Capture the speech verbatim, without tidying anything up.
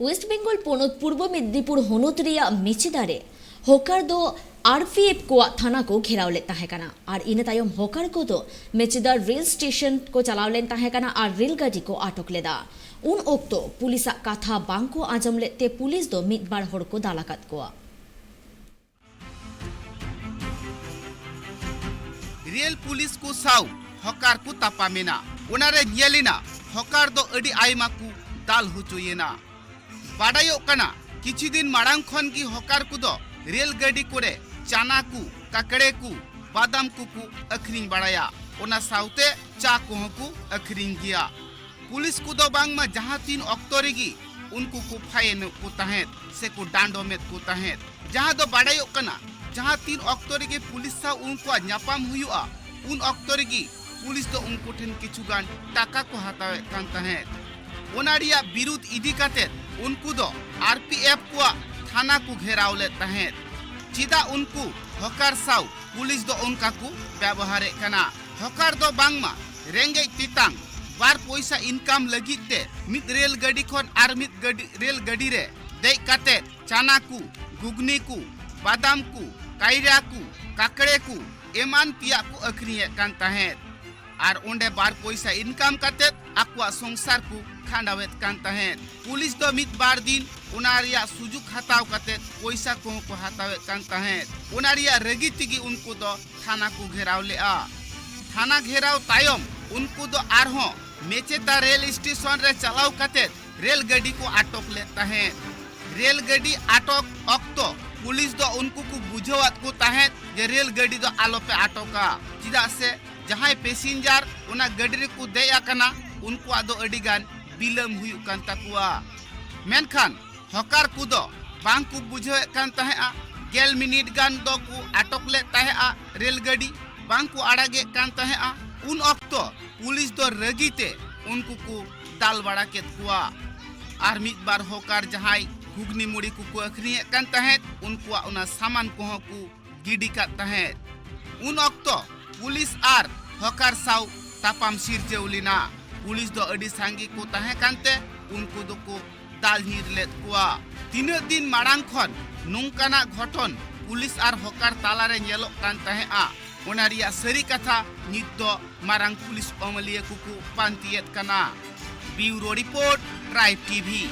West Bengal ᱯᱚᱱᱚᱛ ᱯᱩᱨᱵᱚ ᱢᱮᱫᱤᱱᱤᱯᱩᱨ ᱦᱚᱱᱚᱛ ᱨᱮᱭᱟᱜ ᱢᱮᱪᱮᱫᱟ ᱨᱮ ᱦᱚᱠᱟᱨ ᱫᱚ ᱟᱨ ᱯᱤ ᱮᱯᱷ ᱠᱚᱣᱟᱜ ᱛᱷᱟᱱᱟ ᱠᱚ ᱜᱷᱮᱨᱟᱣ ᱞᱮᱫ ᱛᱟᱦᱮᱸ ᱠᱟᱱᱟ ᱟᱨ ᱤᱱᱟᱹ ᱛᱟᱭᱚᱢ ᱦᱚᱠᱟᱨ ᱠᱚᱫᱚ ᱢᱮᱪᱮᱫᱟ ᱨᱮᱞ ᱥᱴᱮᱥᱚᱱ ᱠᱚ ᱪᱟᱞᱟᱣ ᱞᱮᱱ ᱛᱟᱦᱮᱸ ᱠᱟᱱᱟ ᱟᱨ ᱨᱮᱞ ᱜᱟᱹᱰᱤ ᱠᱚ ᱟᱴᱚᱠ ᱞᱮᱫᱟ᱾ ᱩᱱ ᱚᱠᱛᱚ ᱯᱩᱞᱤᱥᱟᱜ ᱠᱟᱛᱷᱟ ᱵᱟᱝ ᱠᱚ ᱟᱸᱡᱚᱢ ᱞᱮᱫ ᱛᱮ ᱯᱩᱞᱤᱥ ᱫᱚ ᱢᱤᱫ ᱵᱟᱨ ᱦᱚᱲ ᱠᱚ ᱫᱟᱞ ᱟᱠᱟᱫ ᱠᱚᱣᱟ᱾ ᱨᱮᱞ ᱯᱩᱞᱤᱥ ᱠᱚ ᱥᱟᱶ ᱦᱚᱠᱟᱨ ᱠᱚ ᱛᱟᱯᱟᱢ ᱮᱱᱟ᱾ ᱚᱱᱟᱨᱮ ᱧᱮᱞ ᱮᱱᱟ ᱦᱚᱠᱟᱨ ᱫᱚ ᱟᱹᱰᱤ ᱟᱭᱢᱟ ᱠᱚ ᱫᱟᱞ ᱦᱚᱪᱚᱭᱮᱱᱟ᱾ ᱵᱟᱰᱟᱭᱚᱜ ᱠᱟᱱᱟ, ᱠᱤᱪᱷᱩ ᱫᱤᱱ ᱢᱟᱲᱟᱝ ᱠᱷᱚᱱ ᱜᱮ ᱦᱚᱠᱟᱨ ᱠᱚᱫᱚ ᱨᱮᱞ ᱜᱟᱹᱰᱤ ᱠᱚᱨᱮ ᱪᱟᱱᱟ ᱠᱚ, ᱠᱟᱠᱲᱮ ᱠᱚ, ᱵᱟᱫᱟᱢ ᱠᱚᱠᱚ ᱟᱹᱠᱷᱨᱤᱧ ᱵᱟᱲᱟᱭᱟ᱾ ᱚᱱᱟ ᱥᱟᱶᱛᱮ ᱪᱟ ᱠᱚᱦᱚᱸ ᱠᱚ ᱟᱹᱠᱷᱨᱤᱧ ᱜᱮᱭᱟ᱾ ᱯᱩᱞᱤᱥ ᱠᱚᱫᱚ ᱵᱟᱝᱢᱟ ᱡᱟᱦᱟᱸ ᱛᱤᱱ ᱚᱠᱛᱚ ᱨᱮᱜᱮ ᱩᱱᱠᱩ ᱠᱚ ᱯᱷᱟᱭᱮᱱᱮᱫ ᱠᱚ ᱛᱟᱦᱮᱸᱫ ᱥᱮ ᱠᱚ ᱰᱟᱸᱰᱚᱢᱮᱫ ᱠᱚ ᱛᱟᱦᱮᱸᱫ, ᱡᱟᱦᱟᱸ ᱫᱚ ᱵᱟᱰᱟᱭᱚᱜ ᱠᱟᱱᱟ, ᱡᱟᱦᱟᱸ ᱛᱤᱱ ᱚᱠᱛᱚ ᱨᱮᱜᱮ ᱯᱩᱞᱤᱥ ᱥᱟᱶ ᱩᱱᱠᱩᱣᱟᱜ ᱧᱟᱯᱟᱢ ᱦᱩᱭᱩᱜᱼᱟ, ᱩᱱ ᱚᱠᱛᱚ ᱨᱮᱜᱮ ᱯᱩᱞᱤᱥ ᱫᱚ ᱩᱱᱠᱩ ᱴᱷᱮᱱ ᱠᱤᱪᱷᱩ ᱜᱟᱱ ᱴᱟᱠᱟ ᱠᱚ ᱦᱟᱛᱟᱣᱮᱫ ᱠᱟᱱ ᱛᱟᱦᱮᱸᱫ᱾ ᱚᱱᱟ ᱨᱮᱭᱟᱜ ᱵᱤᱨᱩᱫᱷ ᱤᱫᱤ ᱠᱟᱛᱮᱫ ᱩᱱᱠᱩ ᱫᱚ ᱟᱨ ᱯᱤ ᱮᱯᱷ ᱠᱚᱣᱟᱜ ᱛᱷᱟᱱᱟ ᱠᱚ ᱜᱷᱮᱨᱟᱣ ᱞᱮᱫ ᱛᱟᱦᱮᱸᱫ᱾ ᱪᱮᱫᱟᱜ ᱩᱱᱠᱩ ᱦᱚᱠᱟᱨ ᱥᱟᱶ ᱯᱩᱞᱤᱥ ᱫᱚ ᱚᱱᱠᱟ ᱠᱚ ᱵᱮᱵᱚᱦᱟᱨᱮᱫ ᱠᱟᱱᱟ? ᱦᱚᱠᱟᱨ ᱫᱚ ᱵᱟᱝᱢᱟ ᱨᱮᱸᱜᱮᱡ ᱛᱮᱛᱟᱝ ᱵᱟᱨ ᱯᱚᱭᱥᱟ ᱤᱱᱠᱟᱢ ᱞᱟᱹᱜᱤᱫ ᱛᱮ ᱢᱤᱫ ᱨᱮᱞ ᱜᱟᱹᱰᱤ ᱠᱷᱚᱱ ᱟᱨ ᱢᱤᱫ ᱜᱟᱹᱰᱤ, ᱨᱮᱞ ᱜᱟᱹᱰᱤ ᱨᱮ ᱫᱮᱡ ᱠᱟᱛᱮᱫ ᱪᱟᱱᱟ ᱠᱚ, ᱜᱷᱩᱜᱽᱱᱤ ᱠᱚ, ᱵᱟᱫᱟᱢ ᱠᱚ, ᱠᱟᱭᱨᱟ ᱠᱚ, ᱠᱟᱠᱲᱮ ᱠᱚ ᱮᱢᱟᱱ ᱛᱮᱭᱟᱜ ᱠᱚ ᱟᱹᱠᱷᱨᱤᱧᱮᱫ ᱠᱟᱱ ᱛᱟᱦᱮᱸᱫ᱾ ᱟᱨ ᱚᱸᱰᱮ ᱵᱟᱨ ᱯᱚᱭᱥᱟ ᱤᱱᱠᱟᱢ ᱠᱟᱛᱮᱫ ᱟᱠᱚᱣᱟᱜ ᱥᱚᱝᱥᱟᱨ ᱠᱚ ᱠᱷᱟᱸᱰᱟᱣᱮᱫ ᱠᱟᱱ ᱛᱟᱦᱮᱸᱫ᱾ ᱯᱩᱞᱤᱥ ᱫᱚ ᱢᱤᱫ ᱵᱟᱨ ᱫᱤᱱ ᱚᱱᱟ ᱨᱮᱭᱟᱜ ᱥᱩᱡᱩᱜ ᱦᱟᱛᱟᱣ ᱠᱟᱛᱮᱫ ᱯᱚᱭᱥᱟ ᱠᱚᱦᱚᱸ ᱠᱚ ᱦᱟᱛᱟᱣᱮᱫ ᱠᱟᱱ ᱛᱟᱦᱮᱸᱫ᱾ ᱚᱱᱟ ᱨᱮᱭᱟᱜ ᱨᱟᱹᱜᱤ ᱛᱮᱜᱮ ᱩᱱᱠᱩ ᱫᱚ ᱛᱷᱟᱱᱟ ᱠᱚ ᱜᱷᱮᱨᱟᱣ ᱞᱮᱫᱼᱟ᱾ ᱛᱷᱟᱱᱟ ᱜᱷᱮᱨᱟᱣ ᱛᱟᱭᱚᱢ ᱩᱱᱠᱩ ᱫᱚ ᱟᱨᱦᱚᱸ ᱢᱮᱪᱮᱛᱟ ᱨᱮᱞ ᱥᱴᱮᱥᱚᱱ ᱨᱮ ᱪᱟᱞᱟᱣ ᱠᱟᱛᱮᱫ ᱨᱮᱞ ᱜᱟᱹᱰᱤ ᱠᱚ ᱟᱴᱚᱠ ᱞᱮᱫ ᱛᱟᱦᱮᱸᱫ᱾ ᱨᱮᱞ ᱜᱟᱹᱰᱤ ᱟᱴᱚᱠ ᱚᱠᱛᱚ ᱯᱩᱞᱤᱥ ᱫᱚ ᱩᱱᱠᱩ ᱠᱚ ᱵᱩᱡᱷᱟᱹᱣᱟᱫ ᱠᱚ ᱛᱟᱦᱮᱸᱫ ᱡᱮ ᱨᱮᱞ ᱜᱟᱹᱰᱤ ᱫᱚ ᱟᱞᱚᱯᱮ ᱟᱴᱚᱠᱟ, ᱪᱮᱫᱟᱜ ᱥᱮ ᱡᱟᱦᱟᱸᱭ ᱯᱮᱥᱮᱧᱡᱟᱨ ᱚᱱᱟ ᱜᱟᱹᱰᱤ ᱨᱮᱠᱚ ᱫᱮᱡ ᱟᱠᱟᱱᱟ, ᱩᱱᱠᱩᱣᱟᱜ ᱫᱚ ᱟᱹᱰᱤ ᱜᱟᱱ ᱵᱤᱞᱚᱢ ᱦᱩᱭᱩᱜ ᱠᱟᱱ ᱛᱟᱠᱚᱣᱟ᱾ ᱢᱮᱱᱠᱷᱟᱱ ᱦᱚᱠᱟᱨ ᱠᱚᱫᱚ ᱵᱟᱝ ᱠᱚ ᱵᱩᱡᱷᱟᱹᱣᱮᱫ ᱠᱟᱱ ᱛᱟᱦᱮᱸᱫᱼᱟ᱾ ᱜᱮᱞ ᱢᱤᱱᱤᱴ ᱜᱟᱱ ᱫᱚᱠᱚ ᱟᱴᱚᱠ ᱞᱮᱫ ᱛᱟᱦᱮᱸᱫᱼᱟ, ᱨᱮᱞ ᱜᱟᱹᱰᱤ ᱵᱟᱝ ᱠᱚ ᱟᱲᱟᱜᱮᱫ ᱠᱟᱱ ᱛᱟᱦᱮᱸᱫᱼᱟ᱾ ᱩᱱ ᱚᱠᱛᱚ ᱯᱩᱞᱤᱥ ᱫᱚ ᱨᱟᱹᱜᱤ ᱛᱮ ᱩᱱᱠᱩ ᱠᱚ ᱫᱟᱞ ᱵᱟᱲᱟ ᱠᱮᱫ ᱠᱚᱣᱟ᱾ ᱟᱨ ᱢᱤᱫ ᱵᱟᱨ ᱦᱚᱠᱟᱨ ᱡᱟᱦᱟᱸᱭ ᱜᱷᱩᱜᱽᱱᱤ ᱢᱩᱲᱤ ᱠᱚᱠᱚ ᱟᱹᱠᱷᱨᱤᱧᱮᱫ ᱠᱟᱱ ᱛᱟᱦᱮᱸᱫ, ᱩᱱᱠᱩᱣᱟᱜ ᱚᱱᱟ ᱥᱟᱢᱟᱱ ᱠᱚᱦᱚᱸ ᱠᱚ ᱜᱤᱰᱤ ᱠᱟᱫ ᱛᱟᱦᱮᱸᱫ᱾ ᱩᱱ ᱚᱠᱛᱚ ᱯᱩᱞᱤᱥ ᱟᱨ ᱦᱚᱠᱟᱨ ᱥᱟᱶ ᱛᱟᱯᱟᱢ ᱥᱤᱨᱡᱟᱹᱣ ᱞᱮᱱᱟ᱾ ᱯᱩᱞᱤᱥ ᱫᱚ ᱟᱹᱰᱤ ᱥᱟᱸᱜᱮ ᱠᱚ ᱛᱟᱦᱮᱸ ᱠᱟᱱᱛᱮ ᱩᱱᱠᱩ ᱫᱚᱠᱚ ᱫᱟᱞ ᱧᱤᱨ ᱞᱮᱫ ᱠᱚᱣᱟ᱾ ᱛᱤᱱᱟᱹᱜ ᱫᱤᱱ ᱢᱟᱲᱟᱝ ᱠᱷᱚᱱ ᱱᱚᱝᱠᱟᱱᱟᱜ ᱜᱷᱚᱴᱚᱱ ᱯᱩᱞᱤᱥ ᱟᱨ ᱦᱚᱠᱟᱨ ᱛᱟᱞᱟᱨᱮ ᱧᱮᱞᱚᱜ ᱠᱟᱱ ᱛᱟᱦᱮᱸᱜᱼᱟ, ᱚᱱᱟ ᱨᱮᱭᱟᱜ ᱥᱟᱹᱨᱤ ᱠᱟᱛᱷᱟ ᱱᱤᱛ ᱫᱚ ᱢᱟᱨᱟᱝ ᱯᱩᱞᱤᱥ ᱟᱹᱢᱟᱹᱞᱤᱭᱟᱹ ᱠᱚᱠᱚ ᱯᱟᱱᱛᱮᱭᱮᱫ ᱠᱟᱱᱟ᱾ ᱵᱤᱭᱩᱨᱳ ᱨᱤᱯᱳᱨᱴ, ᱴᱨᱟᱭᱤᱵᱽ ᱴᱤᱵᱷᱤ᱾